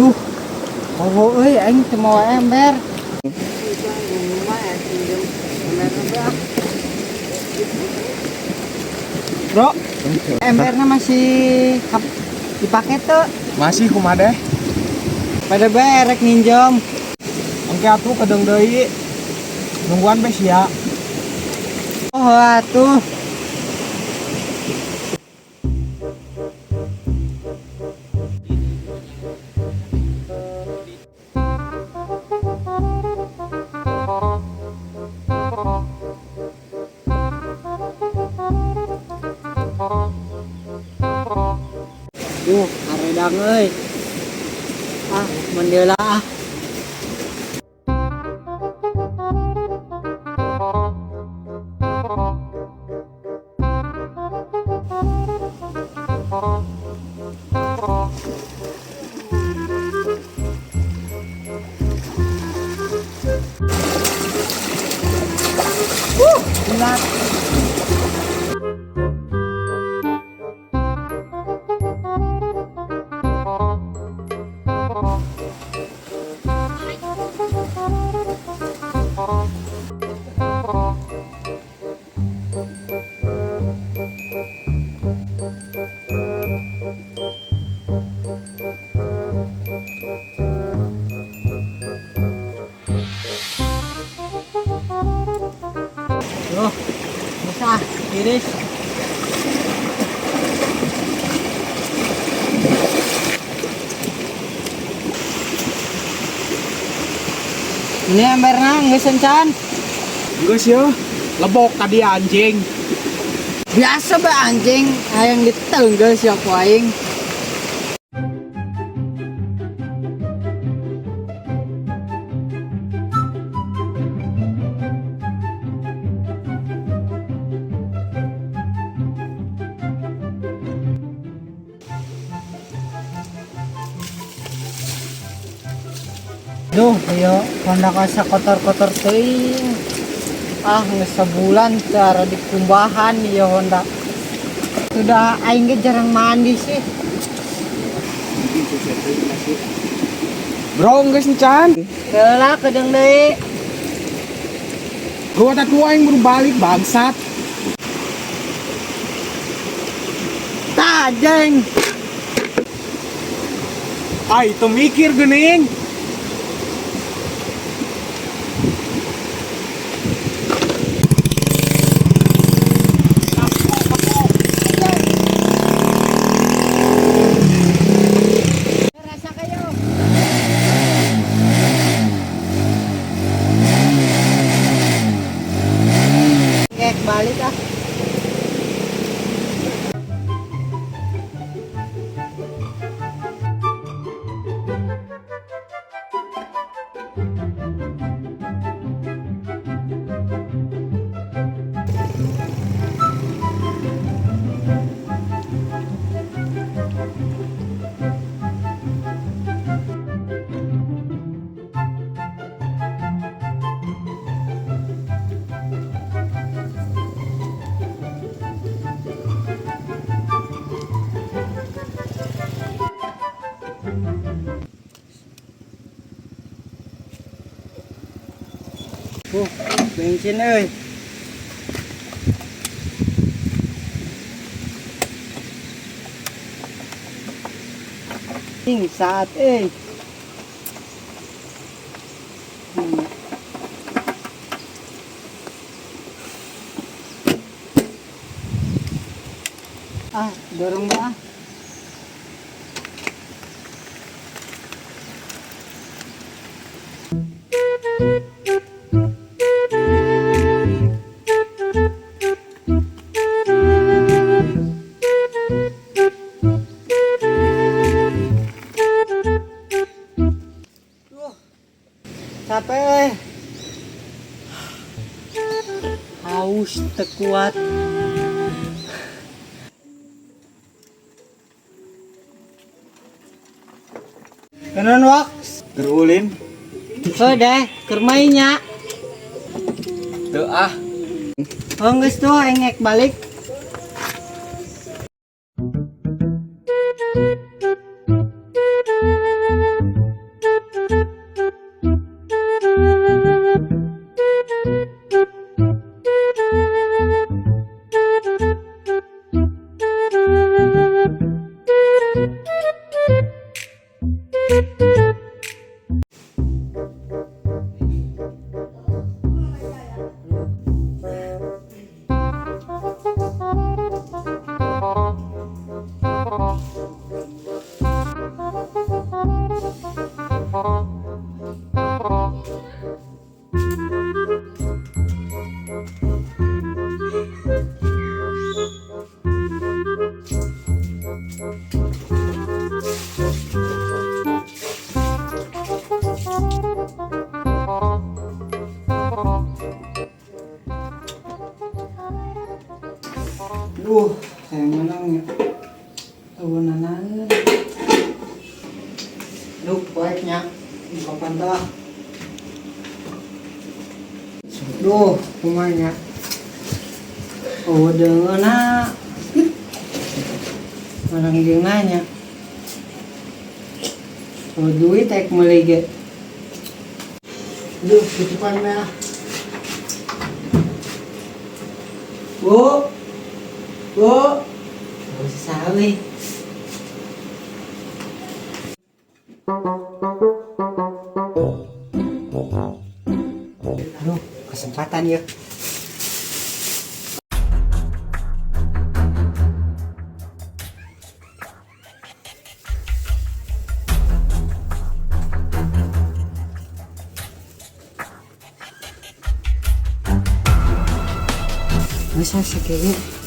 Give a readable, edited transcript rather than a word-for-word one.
Duh. Oh, euy, aing teu mawa ember. Bro, embernya masih dipakai tuh. Masih kumaha deh? Pada bae rek ninjom. Engke atuh kedeung deui. Nungguan be sia. Oh, atuh. Duh, haredang euy. Ah, mendela ah. Gila. Duh, bisa tiris. Ini emberna geus encan. Geus yeuh. Lebok tadi anjing. Biasa be anjing, hayang ditenggel sia ku aing. Duh, yo Honda asa kotor-kotor teuing. Ah, geus sebulan teu ara dikumbahan ieu Honda. Sudah aing ge jarang mandi sih. Bro, geus encan. Heula kedeung deui. Gua tatu aing baru balik bangsat. Tah, jeng. Ai, teu mikir geuning. Rasa kayo. Ngek balik ah. Bensin euy. Ing saat euy. Ah, dorong ba? Duh, capek. Haus tekuat. Kenan wax. Keur ulin. Oh deh, keur mainnya. Teu ah. Oh geus tuh engek balik. Duh, saya menang ya. Eueuh nanaeun. Duh, poeknya di kapan tah? Duh, kumaha nya? Oh, deungeunna. Menang jeung nanya. Oh, duit ek meuli ge. Duh, titipan mah. Bu. Bu. Oh, sawe. Aduh, kesempatan ya. Bisa sih kayaknya.